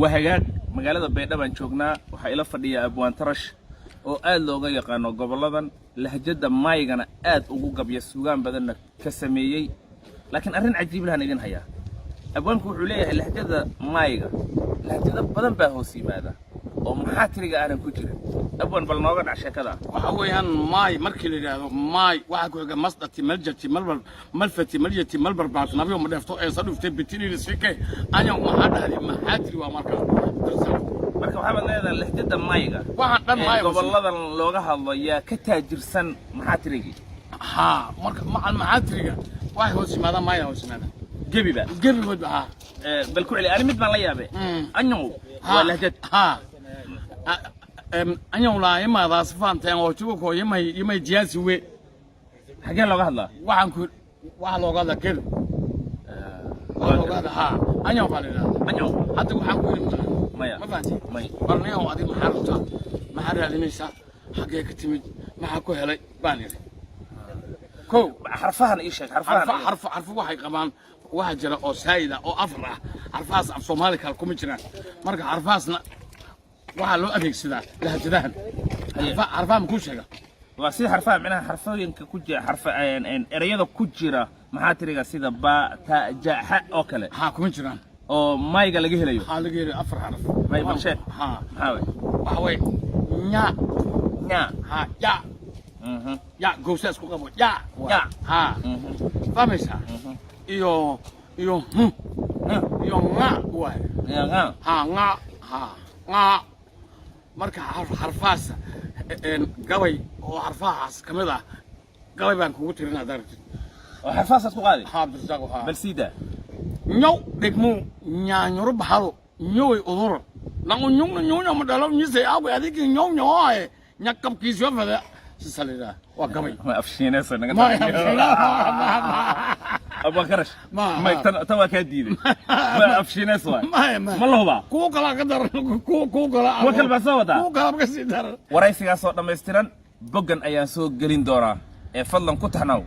Waa hagaag, magaalada Baydhabaan joognaa. Waxaa ila fadhiya Abwaan Tarash oo aad looga yaqaano gobolladan, lahjadda Maygana aad ugu gabya, sugaan badanna ka sameeyey. Laakiin arrin cajiib lahan idin hayaa. Abwaanku wuxuu leeyahay lahjada Mayga lahjado badan baa hoos yimaada oo maxaa tiriga aanan ku jirin. Abwaan, bal nooga dhac sheekada. Waxa weeyaan, Maay markii la yidhaahdo, Maay waxaa ku xiga Masdhati, Maljati, Malbal, Malfati, Maljati, Malbarbaart, Nabyo, Madheefto, Eesa, Dhuftay, Bitinili, Sike, Anyaw. Maxaa dhahday? Maxaa tiri? Waa markaa Marka waxaad leedahay lahjada Mayga waxaan dhan ee Maay gobolladan looga hadlo yaa ka taajirsan maxaa tirigii. Haa, marka macal maxaa tiriga waxay hoos yimaadaan, Maayna hoos yimaadaan. Gebiba. Gebigoodba, haa. Bal ku celi, ani mid baan la yaabay. Anyow waa lahjad. Haa, anyaw laa imaadaas faanteen oo jugako yimay yimay jiyaasi we. Xagee looga hadlaa? Waxaan ku waxaa looga hadlaa Gedo, waxaa looga hadlaa, haa, anyaw baa la yidhahdaa. Anyow. Hadda waxaan ku yidhi, mataqaan? Maya. Ma fahanti? May. Barniyahow, adig maxaa rabtaa? Maxaa raadinaysaa? Xaggee ka timid? Maxaa ku helay baan idhi kow. Xarfahan ii sheeg, xarfahan. Xarfo xarfo xarfo waxay qabaan, waxaa jira oo saayid ah oo afar ah. Xarfahaas af Soomaali kale kuma jiraan. Marka xarfahaasna waxaa loo adeegsadaa lahjadahan. Xarfaha makuu sheega? Waa sida xarfaha, micnaha xarfooyinka ku jira, xarfa ereyada ku jira maxaa tiriga, sida ba, ta, ja, xa oo kale. Haa, kuma jiraan. Oo Mayga laga helayo. Waxaa laga helayo afar xaraf. May, bal sheeg. Haa. Maxaa way? Waxa way nya. Nya. Haa, ya. Ya, gowsa isku qabo, ya. Ya. Haa. Fahmaysaa? Iyo hu iyo nga waay. Ya, nga. Haa, nga, haa, nga. Marka xarfahaas gabay oo xarfahaas ka mid ah gabay baan kugu tirin haddaad rabtid. Oo xarfahaasaad ku qaadi? Haa, Cabdirasaaq, haa. Bal siidaa. Ñaw dhegmu ñaañuro baxado ñowey uduro nangu ñungna ñuño ma dhalo ñise awe adigi ñow ñoe ñakabkiisyo fada sisa la yidhaha, waa gabay. Ma afshiinaysa naga? Ma. Abwaan Karash. Ma. May, tan waa kaa diiday, ma afshiinays waay. Maya. Ma la hubaa? Kuwa kalaa ka daran, kuwa kalaa. Kuwa kale baa soo wadaa? Kuwa kalaa ka sii daran. Waraysigaasoo dhammaystiran boggan ayaan soo gelin doonaa ee fadlan ku taxnaw.